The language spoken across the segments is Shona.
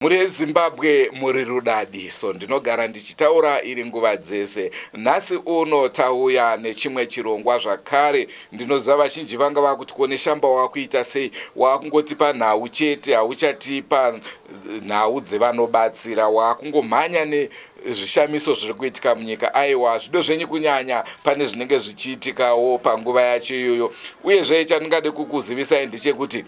Mhuri yeZimbabwe muri rudadiso, ndinogara ndichitaura iri nguva dzese. Nhasi uno tauya nechimwe chirongwa zvakare. Ndinoziva vazhinji vanga vakuti kone shamba wakuita sei, wakungotipa nhau chete, hauchatipa nhau dzevanobatsira, wakungomhanya nezvishamiso zviri kuitika munyika. Aiwa, zvido zvenyu kunyanya pane zvinenge zvichiitikawo panguva yacho iyoyo. Uyezve chandingade kukuzivisai ndechekuti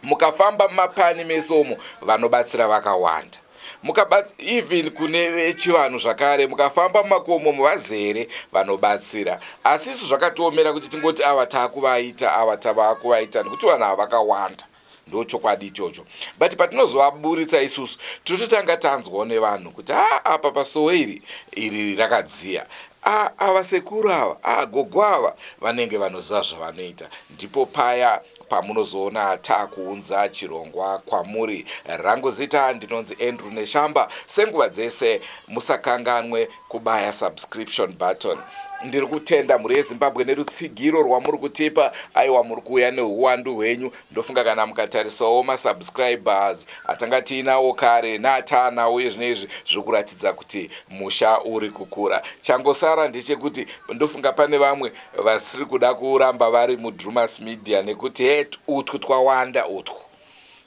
mukafamba mumapani mese umo vanobatsira vakawanda mukabats even kune vechivanhu zvakare mukafamba mumakomo muvazere vanobatsira asi isu zvakatiomera kuti tingoti ava taakuvaita ava tavakuvaita nekuti vanhu ava vakawanda ndochokwadi ichocho but patinozovaburitsa isusu tinototanga tanzwawo nevanhu kuti a apa pasowe iri iri rakadziya a ava sekuru ava a gogo ava vanenge vanoziva zvavanoita ndipo paya pamunozoona takuunza chirongwa kwamuri. Rangu zita ndinonzi Andrew Neshamba. Senguva dzese musakanganwe kubaya subscription button. Ndiri kutenda mhuri yeZimbabwe nerutsigiro rwamuri kutipa. Aiwa muri kuuya nehuwandu hwenyu. Ndofunga kana mukatarisawo masubscribers atanga tiinawo kare naataanawo uye zvino izvi zviri kuratidza kuti musha uri kukura. Changosara ndechekuti ndofunga pane vamwe vasiri kuda kuramba vari mudrumas media nekuti he utwu twawanda utwu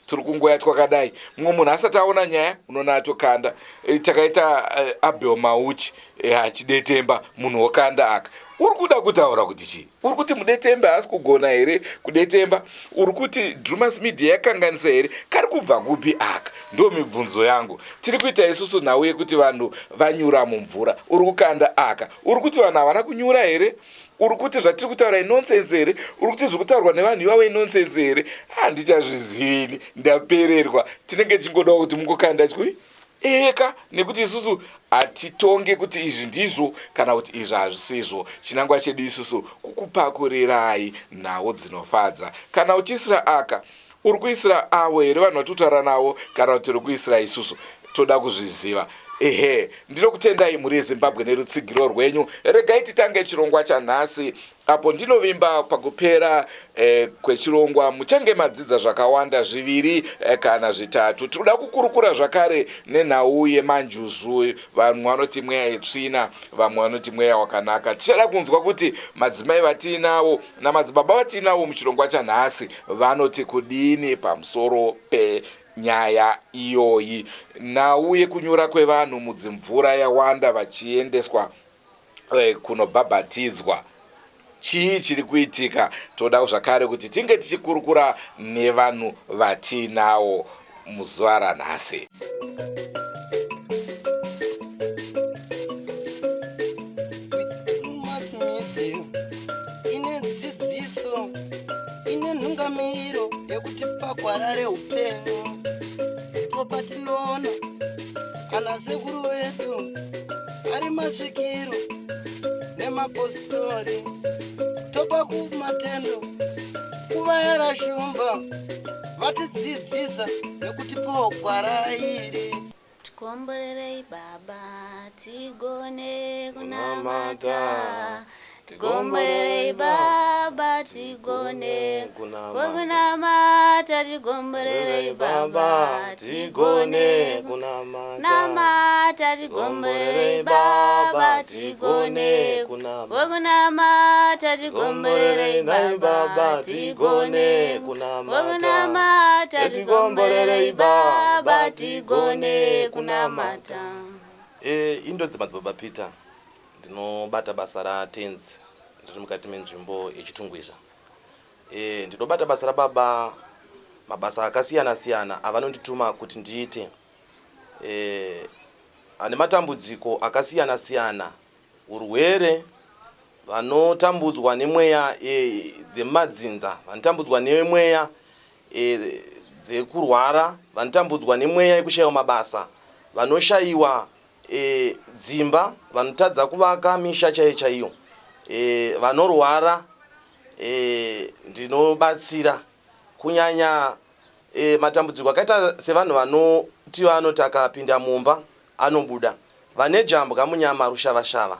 tiri kungoya twakadai mumwe munhu asati aona nyaya unoona atokanda e, takaita e, abel mauchi e, achidetemba munhu wokanda aka uri kuda kutaura kuti chii uri kuti mudetembe haasi kugona here kudetemba uri kuti drumas media yakanganisa here kari kubva kupi aka ndo mibvunzo yangu tiri kuita isusu nhau yekuti vanhu vanyura mumvura uri kukanda aka uri kuti vanhu havana kunyura here uri kuti zvatiri kutaura inonsense here uri kuti zviri kutaurwa nevanhu ivavo inonsense here handichazvizivini ndapererwa tinenge tichingodawo kuti mungokanda chui eka nekuti isusu hatitonge kuti izvi ndizvo kana kuti izvi hazvisizvo chinangwa chedu isusu kukupakurirai nhau dzinofadza kana uchiisira aka uri kuisira avo here vanhu vatiri kutaura navo kana kuti uri kuisira isusu toda kuzviziva ehe ndinokutendai mhuri yezimbabwe nerutsigiro rwenyu regai titange chirongwa chanhasi apo ndinovimba pakupera eh, kwechirongwa muchange madzidza zvakawanda zviviri eh, kana zvitatu tinoda kukurukura zvakare nenhau yemanjuzu vamwe vanoti mweya yetsvina vamwe vanoti mweya wakanaka tichada kunzwa kuti madzimai vatiinawo namadzibaba vatiinawo muchirongwa chanhasi vanoti kudini pamusoro penyaya iyoyi nhau yekunyura kwevanhu mudzimvura yawanda vachiendeswa eh, kunobhabhatidzwa chii chiri kuitika toda zvakare kuti tinge tichikurukura nevanhu vatiinawo muzuva ranhasi ine dzidziso ine nhungamiriro yekuti pagwara reupenyu ndipo patinoona ana sekuru vedu ari masvikiro nemapositori topa kumatendo kuvayera shumba vatidzidzisa nekutipawo gwara iri Tikomborerei Baba tigone kunamata. Tikomborerei Baba tigone kunamata. Tikomborerei Baba tigone kunamata. Tikomborerei Baba tigone kunamata. Tikomborerei Baba tigone kunamata. Tikomborerei Baba tigone kunamata. E, indonzi Madzibaba Peter ndinobata basa ratenzi ndiri mukati menzvimbo yechitungwiza e, ndinobata basa rababa mabasa akasiyana siyana avanondituma kuti ndiite e, ane matambudziko akasiyana siyana urwere vanotambudzwa nemweya e, dzemadzinza vanotambudzwa nemweya e, dzekurwara vanotambudzwa nemweya yekushayiwa mabasa vanoshayiwa e, dzimba vanotadza kuvaka misha chaiyo chaiyo e, vanorwara e, ndinobatsira kunyanya e, matambudziko akaita sevanhu vanoti vanoti akapinda mumba anobuda vane jambwa munyama rushavashava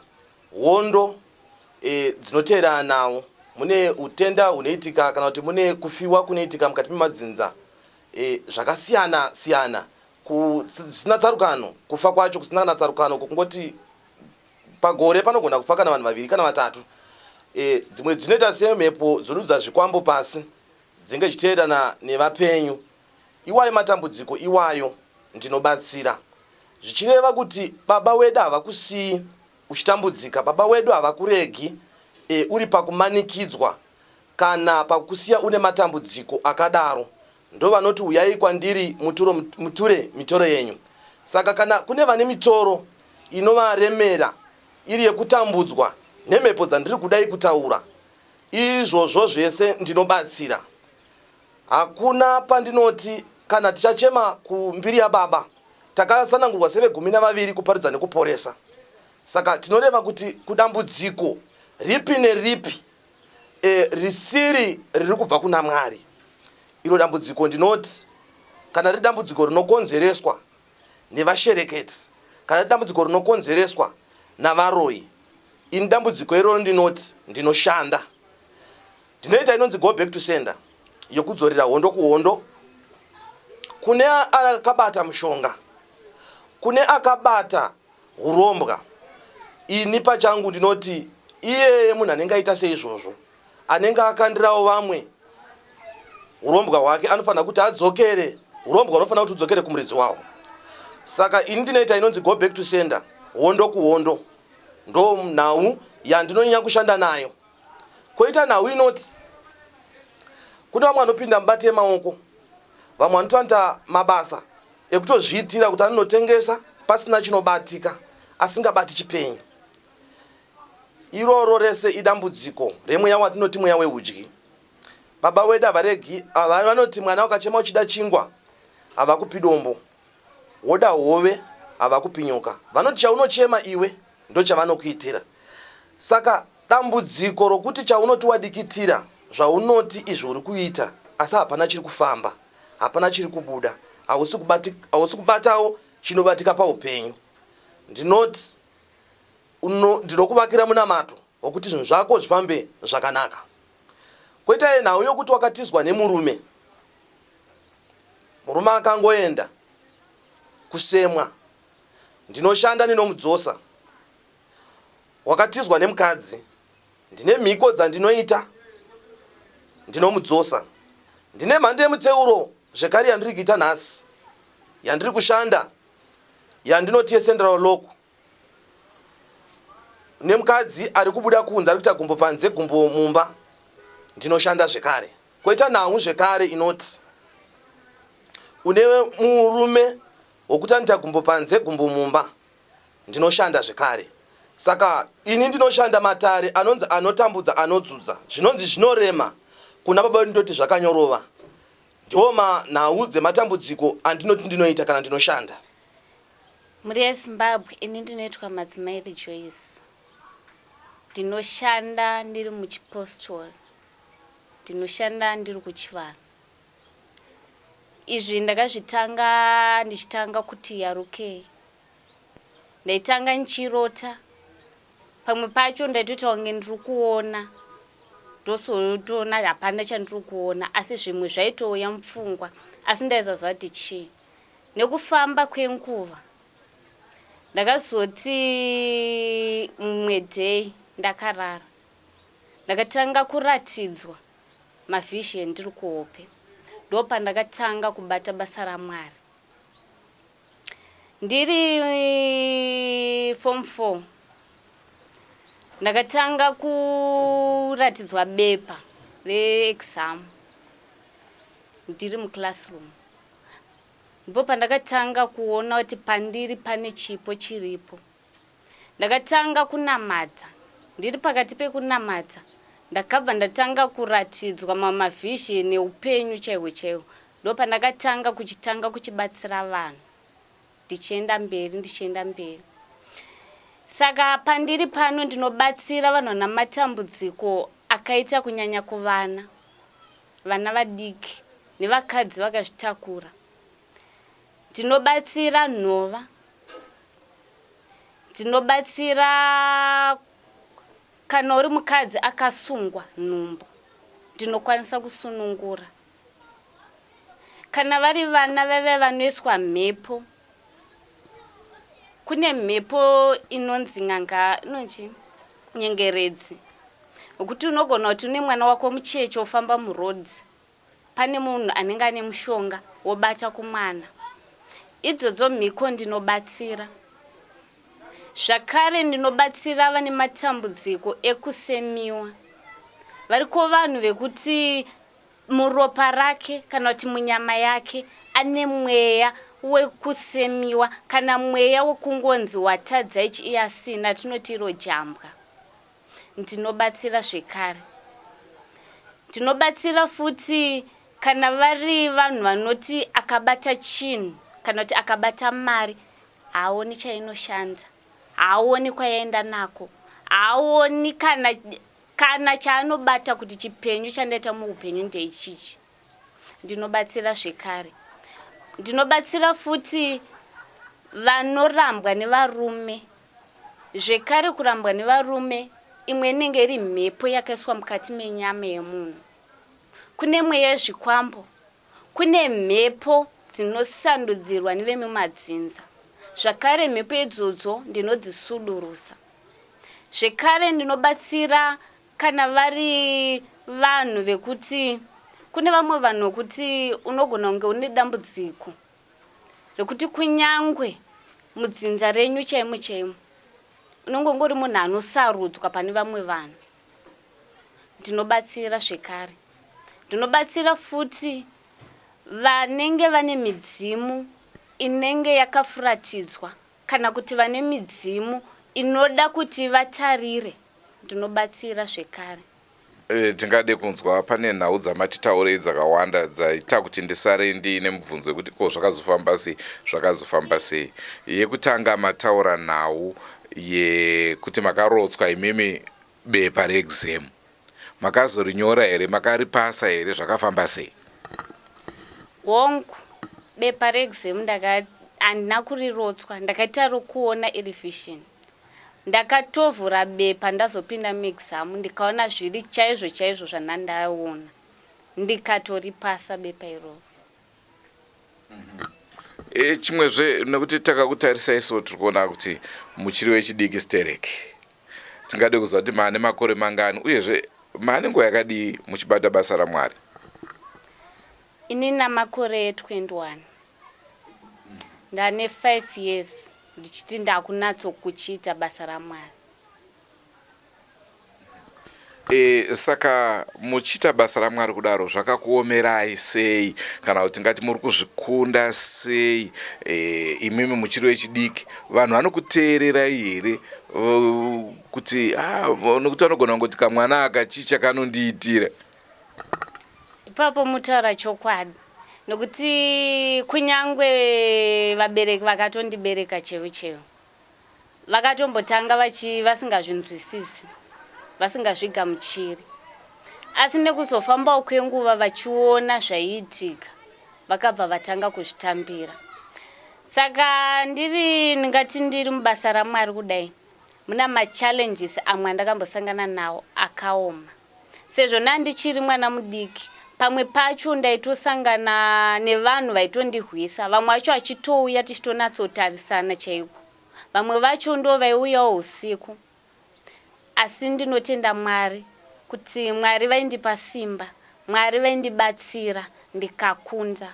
hondo e, dzinoteerana nawo mune utenda hunoitika kana kuti mune kufiwa kunoitika mukati memadzinza e, zvakasiyana siyana. Zvisina tsarukano, kufa kwacho kusina kana tsarukano, kungoti pagore panogona kufa kana vanhu vaviri kana vatatu. Dzimwe dzinoita semhepo dzodudza zvikwambo pasi dzinge dzichiteerana nevapenyu. Iwayo matambudziko iwayo ndinobatsira, zvichireva kuti Baba wedu havakusiyi uchitambudzika, Baba wedu havakuregi uri pakumanikidzwa kana pakusiya une matambudziko akadaro. Ndovanoti, "Uyai kwandiri muturo, muture mitoro yenyu." Saka kana kune vane mitoro inovaremera iri yekutambudzwa nemhepo dzandiri kudai kutaura, izvozvo zvese ndinobatsira. Hakuna pandinoti kana tichachema kumbiri yaBaba, takasanangurwa sevegumi navaviri kuparidza nekuporesa. Saka tinoreva kuti kudambudziko ripi neripi risiri riri kubva kuna Mwari, iro dambudziko ndinoti kana riri dambudziko rinokonzereswa nevashereketi, kana riri dambudziko rinokonzereswa navaroyi, ini dambudziko iroro ndinoti ndinoshanda, ndinoita inonzi go back to sender, yokudzorera hondo kuhondo kune akabata mushonga, kune akabata urombwa. Ini pachangu ndinoti iyeye munhu anenge aita seizvozvo, anenge akandirawo vamwe urombwa hwake, anofanira kuti adzokere. Urombwa hunofanira kuti udzokere kumuridzi wahwo. Saka ini ndinoita inonzi go back to sender, hondo kuhondo. Ndo nhau yandinonyanya kushanda nayo. Kwoita nhau inoti kune vamwe vanopinda mubati yemaoko, vamwe vanotoita mabasa ekutozviitira kuti anonotengesa pasina chinobatika, asingabati chipenyu. Iroro rese idambudziko remweya watinoti mweya weudyi. Baba wedu havaregi. Vanoti mwana wakachema uchida chingwa, havakupi dombo; woda hove, havakupi nyoka. Vanoti chaunochema iwe ndochavanokuitira. Saka dambudziko rokuti chaunoti wadikitira, zvaunoti izvo uri kuita, asi hapana chiri kufamba, hapana chiri kubuda, hausi kubatawo chinobatika paupenyu, ndinoti ndinokuvakira munamato wokuti zvinhu zvako zvifambe zvakanaka. Kwoita nhau yokuti wakatizwa nemurume, murume akangoenda kusemwa, ndinoshanda, ndinomudzosa. Wakatizwa nemukadzi, ndine mhiko dzandinoita, ndinomudzosa. Ndine mhando yemuteuro zvekare yandiri kuita nhasi, yandiri kushanda, yandinoti yecentral lock, nemukadzi ari kubuda kunze, ari kuita gumbo panze, gumbo mumba, ndinoshanda zvekare. Kwoita nhau zvekare inoti une murume wokuti anoita gumbo panze, gumbo mumba, ndinoshanda zvekare. Saka ini ndinoshanda matare anonzi anotambudza, anodzudza, zvinonzi zvinorema, kuna Baba vedu ndoti zvakanyorova. Ndiwo manhau dzematambudziko andinoti ndinoita kana ndinoshanda. Mhuri yeZimbabwe, ini ndinoitwa Madzimai Rejoice. Ndinoshanda ndiri muchipostori, ndinoshanda ndiri kuchivanhu. Izvi ndakazvitanga ndichitanga kuti yarukei. Ndaitanga ndichirota, pamwe pacho ndaitoita kunge ndiri kuona, ndozotoona hapana chandiri kuona, asi zvimwe zvaitouya mupfungwa, asi ndaisaziva kuti chii. Nekufamba kwenguva ndakazoti mumwe day ndakarara, ndakatanga kuratidzwa mavision ndiri kuhope. Ndopandakatanga kubata basa raMwari. Ndiri form 4 ndakatanga kuratidzwa bepa reexam ndiri muclassroom. Ndipo pandakatanga kuona kuti pandiri pane chipo chiripo. Ndakatanga kunamata. Ndiri pakati pekunamata ndakabva ndatanga kuratidzwa mamavision eupenyu chaihwo chaihwo. Ndopandakatanga kuchitanga kuchibatsira vanhu, ndichienda mberi, ndichienda mberi. Saka pandiri pano ndinobatsira vanhu vana matambudziko akaita kunyanya kuvana, vana vadiki nevakadzi vakazvitakura. Ndinobatsira nhova, ndinobatsira kana uri mukadzi akasungwa nhumbu, ndinokwanisa kusunungura. Kana vari vana vaive vanoiswa mhepo, kune mhepo inonzi n'anga inonzi nyengeredzi, wekuti unogona kuti une mwana wako mucheche ofamba muroad, pane munhu anenge ane mushonga wobata kumwana. Idzodzo mhiko ndinobatsira. Zvakare ndinobatsira vane matambudziko ekusemiwa. Variko vanhu vekuti muropa rake kana kuti munyama yake ane mweya wekusemiwa kana mweya wekungonzi watadza ichi iye asina, tinoti iro jambwa. Ndinobatsira zvekare. Ndinobatsira futi kana vari vanhu vanoti akabata chinhu kana kuti akabata mari haaoni chainoshanda, haaoni kwayaenda nako, haaoni kana kana chaanobata kuti chipenyu chandaita muupenyu ndeichichi. Ndinobatsira zvekare. Ndinobatsira futi vanorambwa nevarume. Zvekare kurambwa nevarume imwe inenge iri mhepo yakaiswa mukati menyama yemunhu. Kune mweya yezvikwambo, kune mhepo dzinosandudzirwa nevemumadzinza. Zvakare mhepo idzodzo ndinodzisudurusa. Zvekare ndinobatsira kana vari vanhu vekuti kune vamwe vanhu vekuti unogona kunge une dambudziko rekuti kunyangwe mudzinza renyu chaimo chaimo unenge ungori munhu anosarudzwa pane vamwe vanhu. Ndinobatsira zvekare. Ndinobatsira futi vanenge vane midzimu inenge yakafuratidzwa kana kuti vane midzimu inoda kuti vatarire. Ndinobatsira zvekare. Tingade kunzwa pane nhau dzamatitaurei dzakawanda dzaita kuti ndisare ndiine mubvunzo wekuti ko zvakazofamba sei, zvakazofamba sei. Yekutanga mataura nhau yekuti makarotswa imimi bepa reexam. Makazorinyora here, makaripasa here, zvakafamba sei? Hongu, bepa reexam ndaka handina kurirotswa, ndakaita rokuona iri vision. Ndakatovhura bepa ndazopinda muexam ndikaona zviri chaizvo chaizvo zvandandaona ndikatoripasa bepa iroro. E, chimwezve nekuti takakutarisai so tiri kuona kuti muchiri wechidiki stereki. Tingade kuziva kuti maane makore mangani uyezve maane nguva yakadii muchibata basa raMwari? Ini namakore 21 ndane 5 years ndichiti ndakunatso kuchiita basa raMwari. E, saka muchiita basa raMwari kudaro zvakakuomerai sei kana kuti tingati muri kuzvikunda sei e, imimi muchiri wechidiki vanhu vanokuteererai here kuti ah, nokuti vanogona kungoti kamwana aka chii chakanondiitira? Ipapo mutaura chokwadi nokuti kunyangwe vabereki vakatondibereka chaivo chaivo vakatombotanga vachi vasingazvinzwisisi vasingazvigamuchiri asi nekuzofambawo kwenguva vachiona zvaiitika vakabva vatanga kuzvitambira. Saka ndiri ndingati ndiri mubasa raMwari kudai muna machallenges amwe andakambosangana nawo akaoma sezvo ndandichiri mwana mudiki pamwe pacho ndaitosangana nevanhu vaitondihwisa vamwe vacho achitouya tichitonatsotarisana chaiko vamwe vacho ndo vaiuyawo usiku asi ndinotenda Mwari kuti Mwari vaindipa simba Mwari vaindibatsira ndikakunda.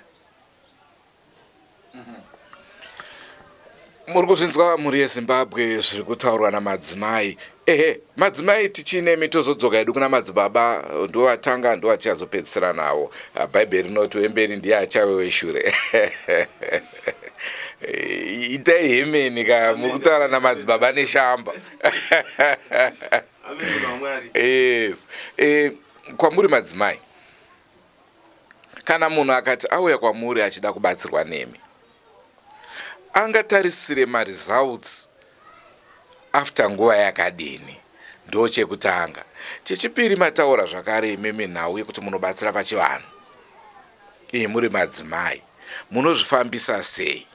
Muri kuzvinzwa mhuri yeZimbabwe zviri kutaurwa namadzimai. Ehe, madzimai tichinemi tozodzoka hedu kuna madzibaba ndovatanga ndovachiazopedzisira navo. Ah, Bhaibheri rinoti wemberi ndiye achave weshure. Itai hemeni ka muri kutaura namadzibaba neshamba. Yes. Eh, kwamuri madzimai kana munhu akati auya kwamuri achida kubatsirwa nemi angatarisire maresults after nguva yakadini ndo chekutanga chechipiri mataura zvakare imimi nhau yekuti munobatsira pachivanhu iyi muri madzimai munozvifambisa sei?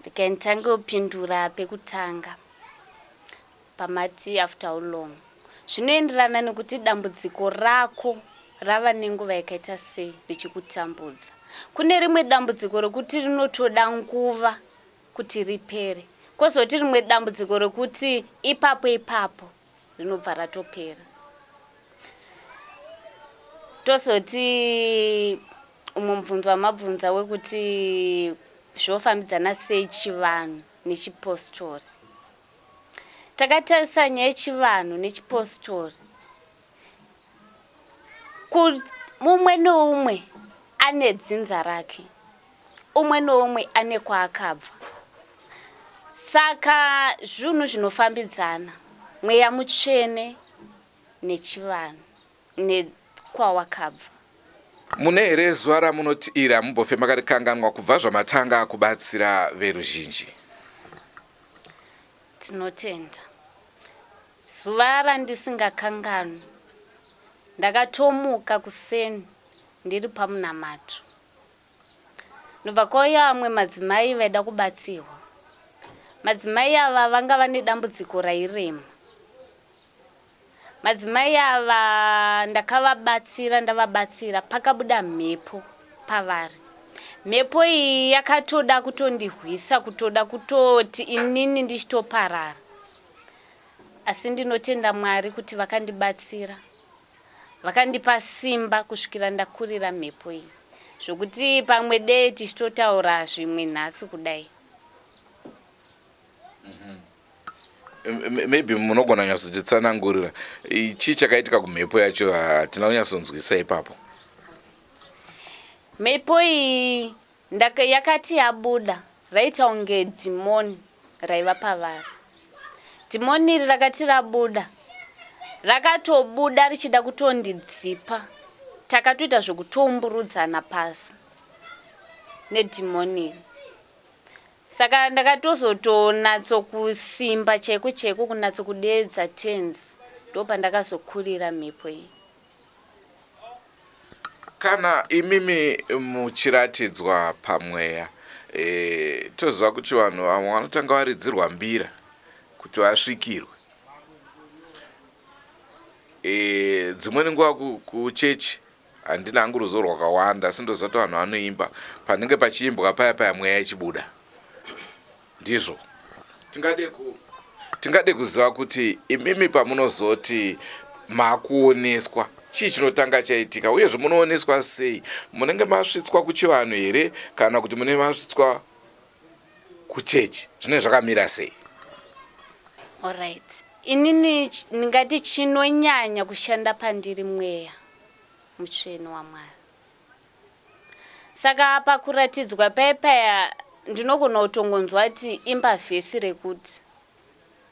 Regai nditange kupindura pekutanga pamati after how long. Zvinoenderana nekuti dambudziko rako rava nenguva yakaita sei richikutambudza. Kune rimwe dambudziko rekuti rinotoda nguva kuti ripere, kozoti rimwe dambudziko rekuti ipapo ipapo rinobva ratopera. Tozoti umwe mubvunzo wamabvunza wekuti zvofambidzana sei chivanhu nechipostori. Takatarisa nyaya yechivanhu nechipostori. Mumwe neumwe ane dzinza rake, umwe neumwe ane kwaakabva. Saka zvinhu zvinofambidzana, mweya mutsvene nechivanhu nekwawakabva. Mune here zuva ramunoti iri hamumbofe makarikanganwa kubva zvamatanga kubatsira veruzhinji? Tinotenda. Zuva randisingakanganwi, ndakatomuka kuseni ndiri pamunamato. Ndobva kwauya vamwe madzimai vaida kubatsirwa. Madzimai ava vanga vane dambudziko rairema. Madzimai ava ndakavabatsira ndavabatsira pakabuda mhepo pavari. Mhepo iyi yakatoda kutondihwisa kutoda kutoti inini ndichitoparara. Asi ndinotenda Mwari kuti vakandibatsira. Vakandipa simba kusvikira ndakurira mhepo iyi. Zvokuti pamwe dei tichitotaura zvimwe nhasi kudai. Maybe munogona kunyatsotitsanangurira chii chakaitika kumhepo yacho hatina kunyatsonzwisa ipapo. Mhepo iyi yakati yabuda raita kunge dhimoni raiva pavari. Dhimoni iri rakati rabuda rakatobuda richida kutondidzipa. Takatoita zvekutoumburudzana pasi nedhimoni iri. Saka ndakatozotonatso kusimba chaiko chaiko kunatso kudeedza tenzi ndopandakazokurira mhepo iyi. Kana imimi muchiratidzwa pamweya e, toziva kuti vanhu vamwe vanotanga varidzirwa mbira kuti vasvikirwe. E, dzimweni nguva kuchechi handina hangu ruzivo rwakawanda asi ndoziva kuti vanhu vanoimba panenge pachiimbwa paya paya mweya ichibuda ndizvo tingade ku tingade kuziva kuti imimi pamunozoti makuoneswa chii chinotanga chaitika uyezve munooneswa sei munenge masvitswa kuchivanhu here kana kuti munenge masvitswa kuchechi zvinenge zvakamira sei Alright. Inini ndingati chinonyanya kushanda pandiri mweya mutsvene waMwari. Saka pakuratidzwa paya paya ndinogona kutongonzwa kuti imba vhesi rekuti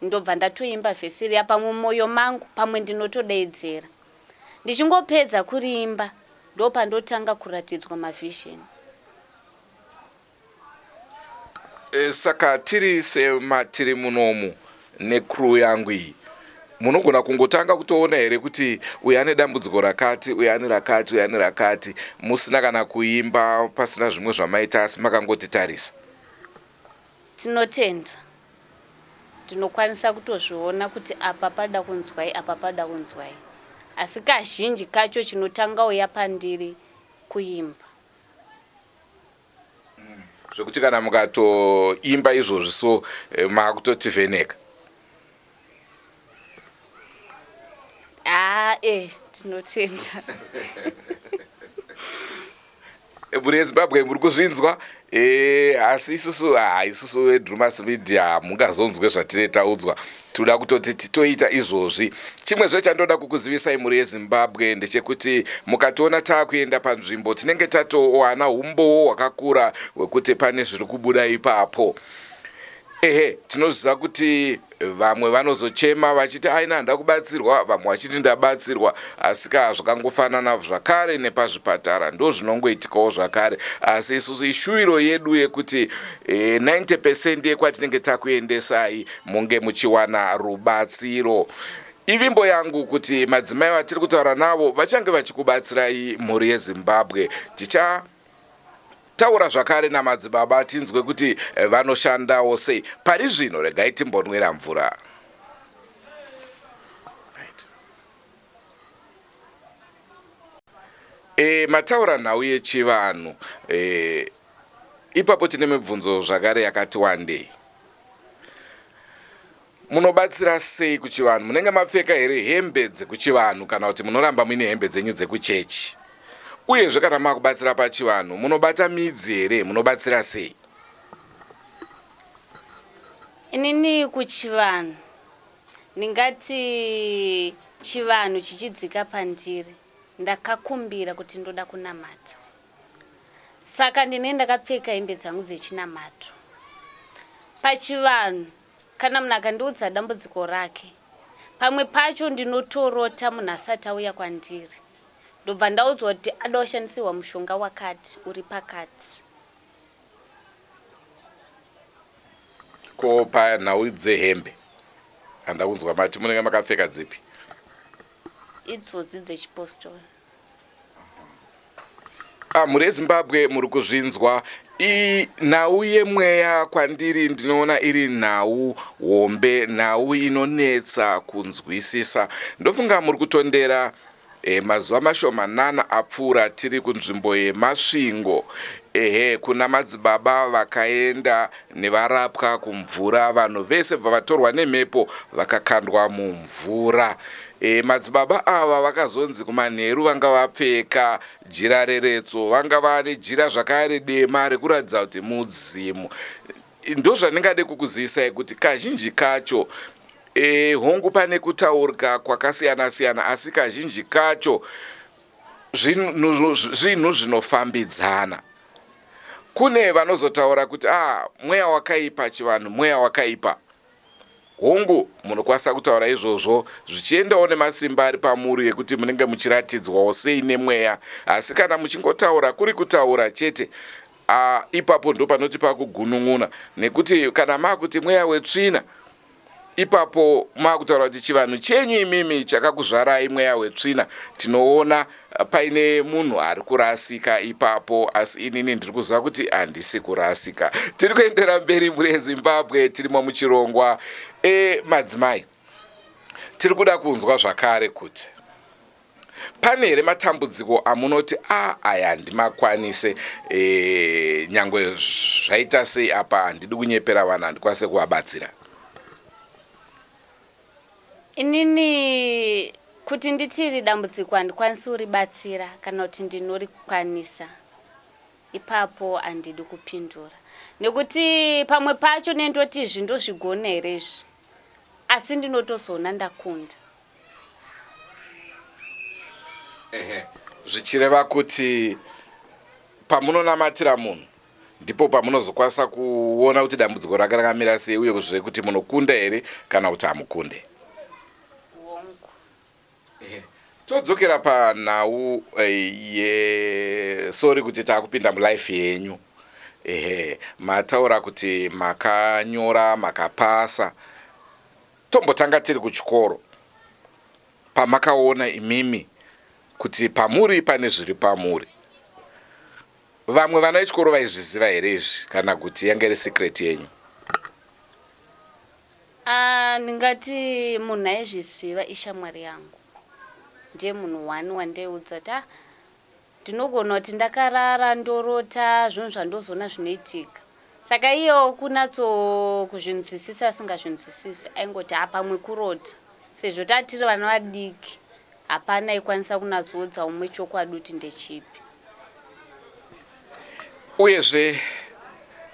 ndobva ndatoimba vhesi riya pamwe mumwoyo mangu pamwe ndinotodeedzera. Ndichingopedza kuriimba ndopandotanga kuratidzwa mavision. Eh, saka tiri sematiri munomu necrew yangu iyi munogona kungotanga kutoona here kuti uyu ane dambudziko rakati uyu ane rakati uyu ane rakati musina kana kuimba pasina zvimwe zvamaita asi makangotitarisa Tinotenda. Ndinokwanisa kutozviona kuti apa pada kunzwai apa pada kunzwai. Asi kazhinji kacho chinotanga uya pandiri kuimba. Zvekuti kana mukatoimba izvozvi so eh, makutotivheneka. Haa eh tinotenda. Mhuri yeZimbabwe muri kuzvinzwa eh, asi isusu ah, isusu veDrumas Media hamungazonzwe zvatine taudzwa tinoda kutoti titoita izvozvi chimwezve chandoda kukuzivisai mhuri yeZimbabwe ndechekuti mukationa taakuenda panzvimbo tinenge tatowana umbowo hwakakura hwekuti pane zviri kubuda ipapo Ehe, tinoziva kuti vamwe vanozochema vachiti aina handa kubatsirwa, vamwe vachiti ndabatsirwa, asi ka zvakangofanana zvakare nepazvipatara ndozvinongoitikawo zvakare. Asi isusu ishuwiro yedu yekuti e, 90 percent yekwatinenge takuendesai munge muchiwana rubatsiro. Ivimbo yangu kuti madzimai vatiri kutaura navo vachange vachikubatsirai mhuri yeZimbabwe. Ticha Taura zvakare namadzibaba tinzwe kuti eh, vanoshandawo sei. Pari zvino regai timbonwira mvura. E, mataura nhau yechivanhu e, ipapo tine mibvunzo zvakare yakati wandei. Munobatsira sei kuchivanhu? Munenge mapfeka here hembe dzekuchivanhu kana kuti munoramba muine hembe dzenyu dzekuchechi? Uyezve kana makubatsira pachivanhu munobata midzi here? Munobatsira sei? Inini kuchivanhu ndingati chivanhu chichidzika pandiri ndakakumbira kuti ndoda kunamata. Saka ndinenge ndakapfeka hembe dzangu dzechinamato. Pachivanhu kana munhu akandiudza dambudziko rake, pamwe pacho ndinotorota munhu asati auya kwandiri. Ndobva ndaudzwa kuti ada kushandisirwa mushonga wakati uri pakati. Ko panhau dzehembe handa kunzwa mati munenge makapfeka dzipi? Idzodzi dzechipostori. Ah, mhuri yeZimbabwe muri kuzvinzwa nhau yemweya kwandiri ndinoona iri nhau hombe nhau inonetsa kunzwisisa ndofunga muri kutondera e, mazuva mashomanana apfuura tiri kunzvimbo yemasvingo ehe kuna madzibaba vakaenda nevarapwa kumvura vanhu vese bva vatorwa nemhepo vakakandwa mumvura E, madzibaba ava vakazonzi kumanheru vanga vapfeka jira reretso, vanga vane jira zvakare dema rekuratidza kuti mudzimu. Ndozvandingade kukuzivisai kuti kazhinji kacho e, hongu pane kutaurika kwakasiyana siyana, asi kazhinji kacho zvinhu zvinofambidzana. Kune vanozotaura kuti ah, mweya wakaipa chivanhu, mweya wakaipa. Hongu, munokwanisa kutaura izvozvo zvichiendawo nemasimba ari pamuri ekuti munenge muchiratidzwawo sei nemweya, asi kana muchingotaura kuri kutaura chete, ah, ipapo ndopanoti pakugunun'una nekuti kana makuti mweya wetsvina ipapo makutaura kuti chivanhu chenyu imimi chakakuzvarai mweya wetsvina tinoona paine munhu ari kurasika ipapo asi inini ndiri kuziva kuti handisi kurasika tiri kuendera mberi mhuri yezimbabwe tirimo muchirongwa e madzimai tiri kuda kunzwa zvakare kuti pane here matambudziko amunoti a aya handimakwanise e, nyangwe zvaita sei apa handidi kunyepera vanhu handikwanise kuvabatsira Inini kuti nditi iri dambudziko handikwanisi kuribatsira kana kuti ndinorikwanisa ipapo handidi kupindura nekuti pamwe pacho nendoti izvi ndozvigona here izvi asi ndinotozoona ndakunda. Ehe, zvichireva kuti pamunonamatira munhu Ndipo pamunozokwanisa kuona kuti dambudziko rake rakamira sei uye kuzve kuti munokunda here kana kuti hamukunde. Hongu. Todzokera panhau eh, ye sorry kuti taakupinda mulife yenyu. Ehe, mataura kuti makanyora makapasa. Tombotanga tiri kuchikoro. Pamakaona imimi kuti pamuri pane zviri pamuri. Vamwe vana vechikoro vaizviziva here izvi kana kuti yanga iri secret yenyu? Ah, ndingati munhu aizviziva ishamwari yangu. Ndiye munhu one wandaiudza kuti ah, ndinogona kuti ndakarara ndorota zvinhu zvandozoona zvinoitika. Saka iyewo kunatso kuzvinzwisisa asingazvinzwisisi aingoti ah, pamwe kurota. Sezvo tatiri vana vadiki hapana aikwanisa kunatsoudza umwe chokwadi kuti ndechipi. Uyezve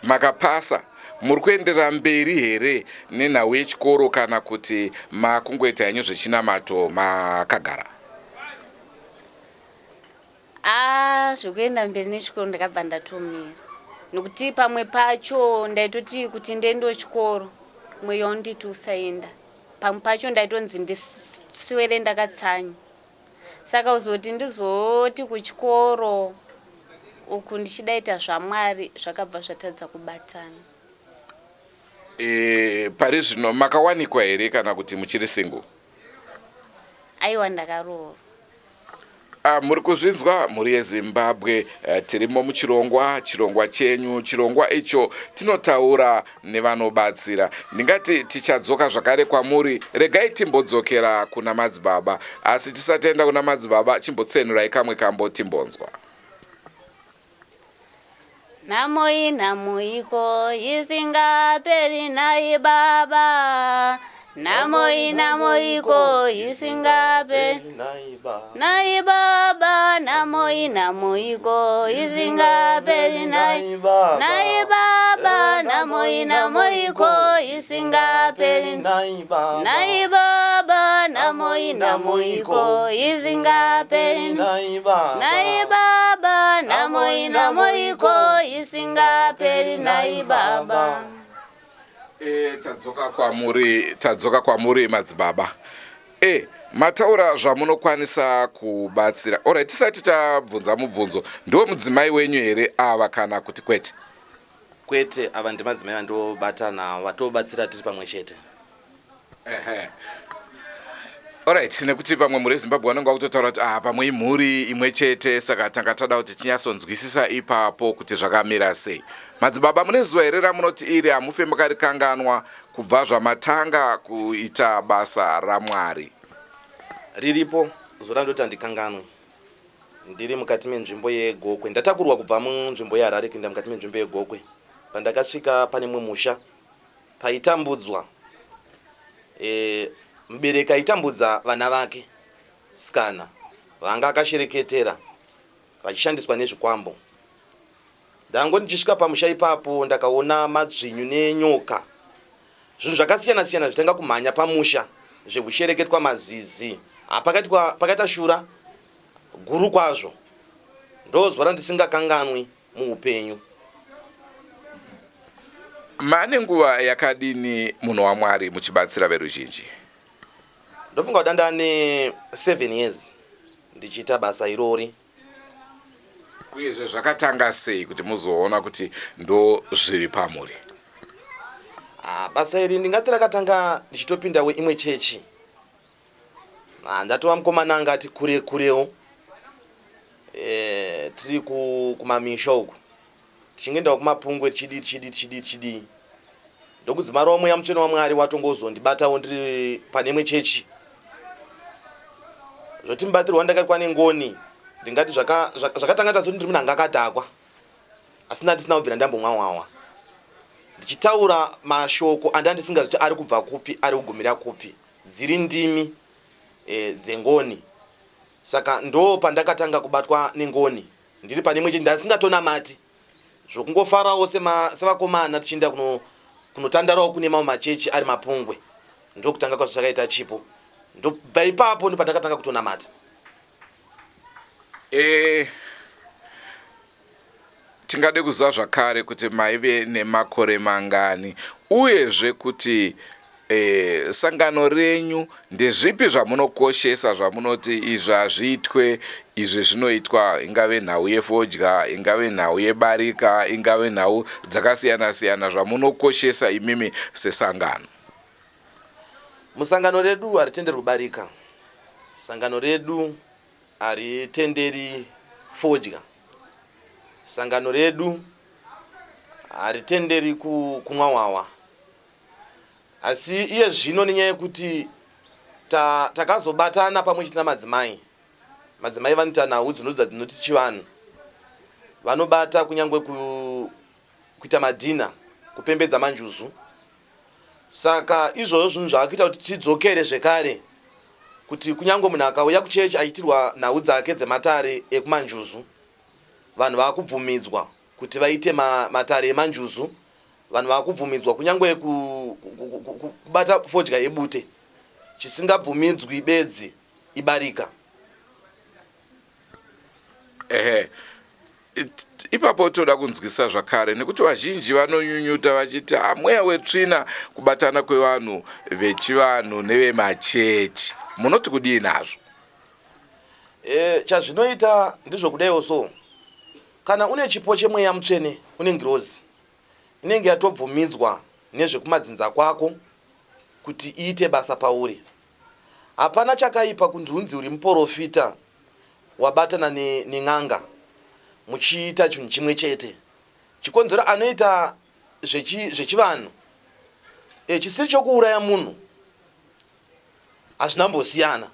makapasa muri kuenderera mberi here nenhau yechikoro kana kuti makungoita henyu zvechinamato makagara? Ah, zvekuenda mberi nechikoro ndakabva ndatomira nokuti pamwe pacho ndaitoti kuti ndiendewo chikoro mweya unditi usaenda pamwe pacho ndaitonzi ndiswere ndakatsanya Saka kuzoti ndizoti kuchikoro uku ndichidaita zvaMwari zvakabva zvatadza kubatana. E, pari zvino makawanikwa here kana kuti muchiri single? Aiwa ndakaroorwa. Ah, muri kuzvinzwa mhuri yeZimbabwe, tirimo muchirongwa, chirongwa chenyu, chirongwa icho tinotaura nevanobatsira. Ndingati tichadzoka zvakare kwamuri, regai timbodzokera kuna madzibaba. Asi tisati taenda kuna madzibaba, chimbotsenurai kamwe kambo timbonzwa. Nhamo inhamo iko isingaperi nhai baba. Nhamo inhamo iko isingaperi nhai baba. Nhamo inhamo iko isingaperi nhai nhai baba. Nhamo inhamo iko isingaperi nhai baba. Nhamo inhamo iko isingaperi nhai baba. Nhamo inhamo iko isingaperi nhai baba. E, tadzoka kwamuri, tadzoka kwamuri madzibaba. E, mataura zvamunokwanisa kubatsira. Alright, tisati tabvunza mubvunzo, ndiwo mudzimai wenyu here ava kana kuti kwete? Kwete, ava ndimadzimai vandobata navo, vatobatsira tiri pamwe chete. Ehe. Alright, nekuti pamwe mhuri yeZimbabwe vanenge vakutotaura kuti ah, pamwe imhuri imwe chete, saka tanga tada kuti tinyatsonzwisisa ipapo kuti zvakamira sei. Madzibaba, mune zuva here ramunoti iri hamufe makarikanganwa kubva zvamatanga kuita basa raMwari? Riripo zuva randoti handikanganwi. Ndiri mukati menzvimbo yeGokwe, ndatakurwa kubva munzvimbo yeHarare kuenda mukati menzvimbo yeGokwe. Pandakasvika pane mumwe musha paitambudzwa e, mubereki aitambudza vana vake sikana vanga akashereketera vachishandiswa nezvikwambo. Ndangoti ndichisvika pamusha ipapo ndakaona madzvinyu nenyoka, zvinhu zvakasiyana siyana zvitanga kumhanya pamusha zvekushereketwa mazizi. Pakaitwa pakaita shura guru kwazvo, ndozuva randisingakanganwi muupenyu. Mane nguva yakadini munhu waMwari muchibatsira veruzhinji? Ndofunga kuda ndane 7 years ndichiita basa irori. Uyezve zvakatanga sei kuti muzoona kuti ndo zviri pamuri? Ah, basa iri ndingati rakatanga ndichitopindawo imwe chechi. Ah, ndatova mukomana anga ati kure kurewo, tiri kumamisha uku tichingoendawo kumapungwe, tichidii tichidii tichidii tichidii, ndokudzimarawo mweya mutsvene waMwari watongozondibatawo ndiri pane imwe chechi. Zvoti mubatirwa ndakaitwa nengoni, ndingati zvakatanga tazoti ndiri munhu anga akadhakwa, asi ndandisina kubvira ndambomwa hwahwa, ndichitaura mashoko andandisingazivi kuti ari kubva kupi, ari kugumira kupi, dziri ndimi dzengoni. Saka ndo pandakatanga kubatwa nengoni ndiri pane imwe chechi, ndasingatonamati, zvokungofarawo sevakomana tichienda kunotandarawo kune mamwe machechi ari mapungwe. Ndokutanga kwazvakaita chipo, ndobva ipapo ndopandakatanga kutonamata. Tingade kuziva zvakare kuti maive nemakore mangani, uyezve kuti sangano renyu ndezvipi zvamunokoshesa, zvamunoti izvi hazviitwe, izvi zvinoitwa, ingave nhau yefodya, ingave nhau yebarika, ingave nhau dzakasiyana siyana, zvamunokoshesa imimi sesangano. Musangano redu haritenderwi barika, sangano redu haritenderi fodya, sangano redu haritenderi kumwa hwahwa. Asi iye zvino nenyaya yekuti takazobatana pamwe chete namadzimai, madzimai vanoita nhau dzinodza dzinoti chivanhu, vanobata kunyange kuita madhina, kupembedza manjuzu. Saka izvozvo zvinhu zvaakuita kuti tidzokere zvekare kuti kunyange munhu akauya kuchechi achiitirwa nhau dzake dzematare ekumanjuzu, vanhu vaakubvumidzwa kuti vaite matare emanjuzu, vanhu vaakubvumidzwa kunyange kubata fodya yebute. Chisingabvumidzwi bedzi ibarika. Ehe, ipapo toda kunzwisa zvakare nekuti vazhinji vanonyunyuta vachiti ah, mweya wetsvina kubatana kwevanhu vechivanhu nevemachechi. Munoti kudii nazvo? Chazvinoita ndizvokudaiwo so, kana une chipo chemweya mutsvene, une ngirozi inenge yatobvumidzwa nezvekumadzinza kwako kuti iite basa pauri. Hapana chakaipa kunzi unzi uri muporofita. wabatana nen'anga muchiita chinhu chimwe chete. Chikonzero anoita zvechivanhu chisiri chokuuraya munhu hazvina mbosiyana.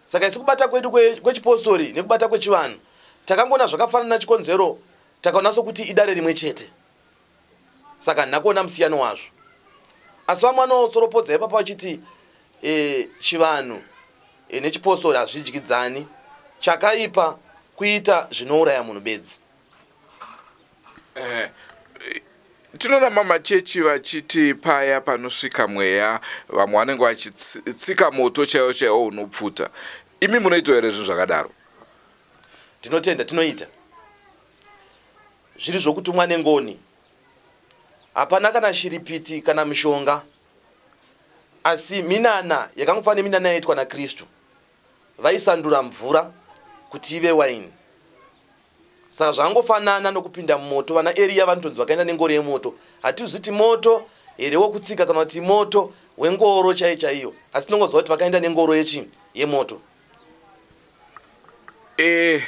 Saka isu kubata kwedu kwechipostori nekubata kwechivanhu takangoona zvakafanana chikonzero takaona sokuti idare rimwe chete. Saka handina kuona musiyano wazvo. Asi vamwe vanotsoropodza ipapa vachiti chivanhu nechipostori hazvidyidzani, chakaipa kuita zvinouraya munhu bedzi. Tinoona mamachechi vachiti paya panosvika mweya vamwe vanenge vachitsika moto chaiwo chaiwo unopfuta. Imi munoitawo here zvinhu zvakadaro? Ndinotenda, tinoita zviri zvokutumwa nengoni. Hapana kana shiripiti kana mishonga, asi minana yakangofanana neminana yaiitwa naKristu. Vaisandura mvura kuti ive waini. Saka zvakangofanana nokupinda mumoto. Vana Eriya vanotonzi vakaenda nengoro yemoto. Hatizivi kuti moto here wokutsika kana kuti moto wengoro chaiyo chaiyo, asi tinongoziva kuti vakaenda nengoro yechi yemoto. Eh,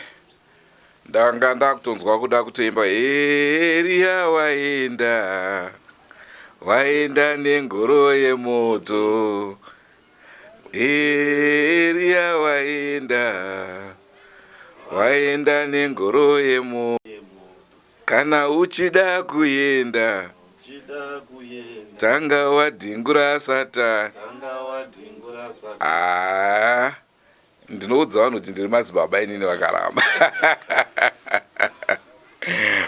ndanga ndakutonzwa kuda kutoimba Eriya waenda, waenda nengoro yemoto. Eriya waenda, waenda nengoro yemo. Kana uchida kuenda, tanga wadhingura Satani. Ah, ndinoudza vanhu kuti ndiri madzibaba inini vakaramba.